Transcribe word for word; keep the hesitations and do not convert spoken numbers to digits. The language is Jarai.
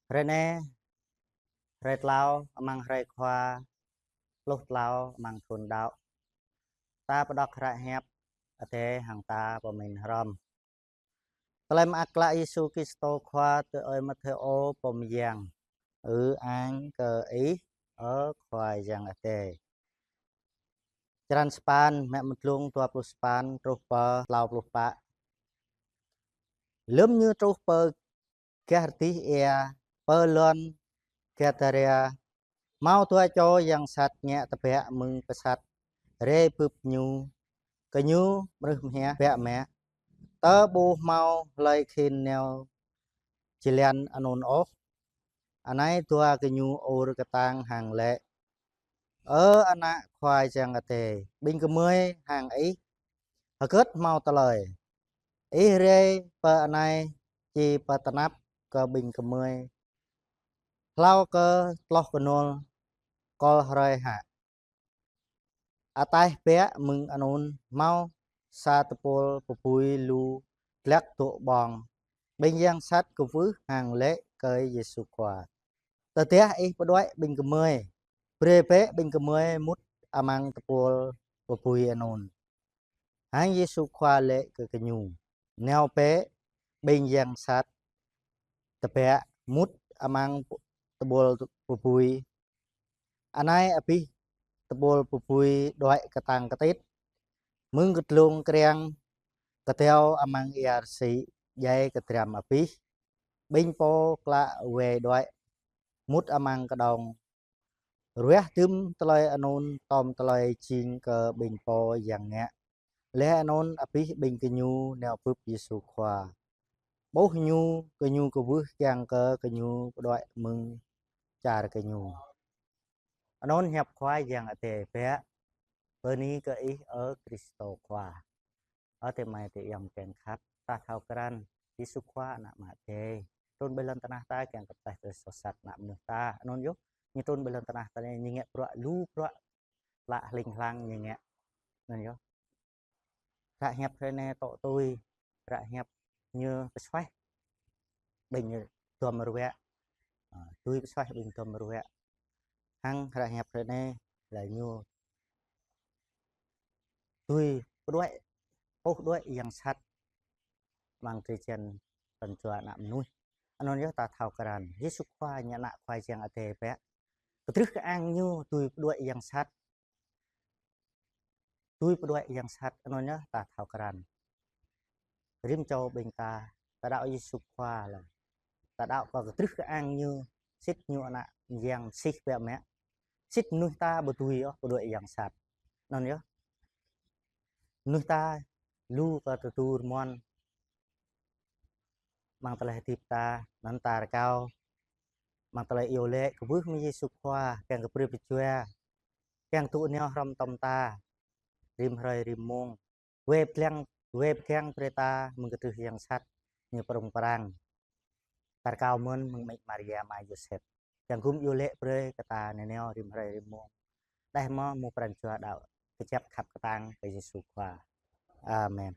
Hrơi anai, hrơi tlâo amăng hrơi Khua, pluh tlâo amăng thun đăo. Ta pơđŏk hră hiăp Adai hăng ta pơmĭn hrŏm. Tơlơi mơak klă Yêsu Kristô Khua tui ơi Matthêô pô mơyang. Ư-ang kơ Ih, ơ Khua Yang Adai. Črăn sapăn, mă mơ̆ng glông dua pluh sapăn truh pơ tlâo pluh pă. Lơ̆m Ñu truh pơ gah adih ia, pơ lŏn Gadaria, hmâo dua čô yang sat ngă tơbiă mơ̆ng pơsat rai bưp Ñu. Gơñu mơnuih mơhiăh biă mă, tơ ƀu hmâo hlơi khĭn nao jơlan anŭn ôh. Anai dua gơñu ur kơtang hăng laĭ: Ơ Ană Khua Yang Adai, ƀing gơmơi hăng Ih hơgĕt hmâo tơlơi. Ih rai pơ anai či pơtơnap kơ ƀing gơmơi hlâo kơ tloh kơnôl kol hrơi hă? Ataih biă mơ̆ng anŭn hmâo sa tơpul pơbui lu glăk dŏ ƀơ̆ng. Ƀing yang sat kwưh hăng laĭ kơ Yêsu Khua: Tơdah Ih pơđuaĭ ƀing gơmơi, brơi bĕ ƀing gơmơi mŭt amăng tơpul pơbui anŭn. Hăng Yêsu Khua laĭ kơ gơñu: Nao bĕ ƀing yang sat tơbiă mŭt amăng tơpul pơbui. Anai abih tơpul pơbui đuaĭ kơtang kơtit. Mơ̆ng kơdlông kriăng kơdâo amăng ia rơsĭ djai kơdram abih. Ƀing pô klă wai đuaĭ mŭt amăng kơđông. Ruah dŭm tơlơi anŭn tŏm tơlơi jing kơ ƀing pô yang ngă. Laih anŭn abih ƀing gơñu nao bưp Yêsu Khua. Ƀuh Ñu, gơñu kwưh kiăng kơ gơñu pơđuaĭ mơ̆ng čar gơñu. Anŭn hiăp Khua Yang Adai biă. Bơni kơ Ih, ơ Kristô Khua. Ơ adơi amai adơi ayŏng kiăng khăp, ta thâo krăn Yêsu Khua Ană Ama Adai trŭn ƀơi lŏn tơnah ta kiăng kơ pơtlaih tơlơi soh sat ană mơnuih ta. Anŭn yơh, Ñu trŭn ƀơi lŏn tơnah ta anai, Ñu ngă bruă lu bruă klă hling hlang Ñu ngă. Anŭn yơh. Hră hiăp hrơi anai tŏ tui hră hiăp Ñu pơsuaih ƀing duăm ruă. Ă, tui pơsuaih ƀing duăm ruă. Hăng hră hiăp hrơi anai lĕ Ñu tui pơđuaĭ, pơđuaĭ yang sat amăng drơi jăn pran jua ană mơnuih. Anŭn yơh ta thâo krăn Yêsu Khua Ñu Ană Khua Yang Adai biă. Kơtrưh kơang Ñu tui pơđuaĭ yang sat. Tui pơđuaĭ yang sat, anŭn yơh ta thâo krăn. Rĭm čô ƀing ta, ta đaŏ Yêsu Khua lĕ, ta đaŏ kơ kơtrưh kơang Ñu, sĭt Ñu Ană Yang Mơsih biă mă. Sĭt mơnuih ta ƀu dưi ôh pơđuaĭ yang sat. Anŭn yơh. Mơnuih ta lu kơ tơdu rơmon amăng tơlơi hơdip ta, anŭn ta rơkâo amăng tơlơi iâu laĭ kwưh mơ̆ng Yêsu Khua, kiăng kơ brơi pơjua, kiăng tŭ nao hrŏm tŏm ta rĭm hrơi rĭm mông. Wai pơgang, wai pơgang brơi ta mơ̆ng kơtrưh yang sat, Ñu prŏng prang. Ta rơkâo mơ̆n mơ̆ng amĭ Maria, ama Yôsep, kiăng gum iâu laĭ brơi kơ ta nanao rĭm hrơi rĭm mông. Đah mơ̆ mơ̆ng pran jua đaŏ kơjăp khăp kơtang kơ Yêsu Khua. Amen.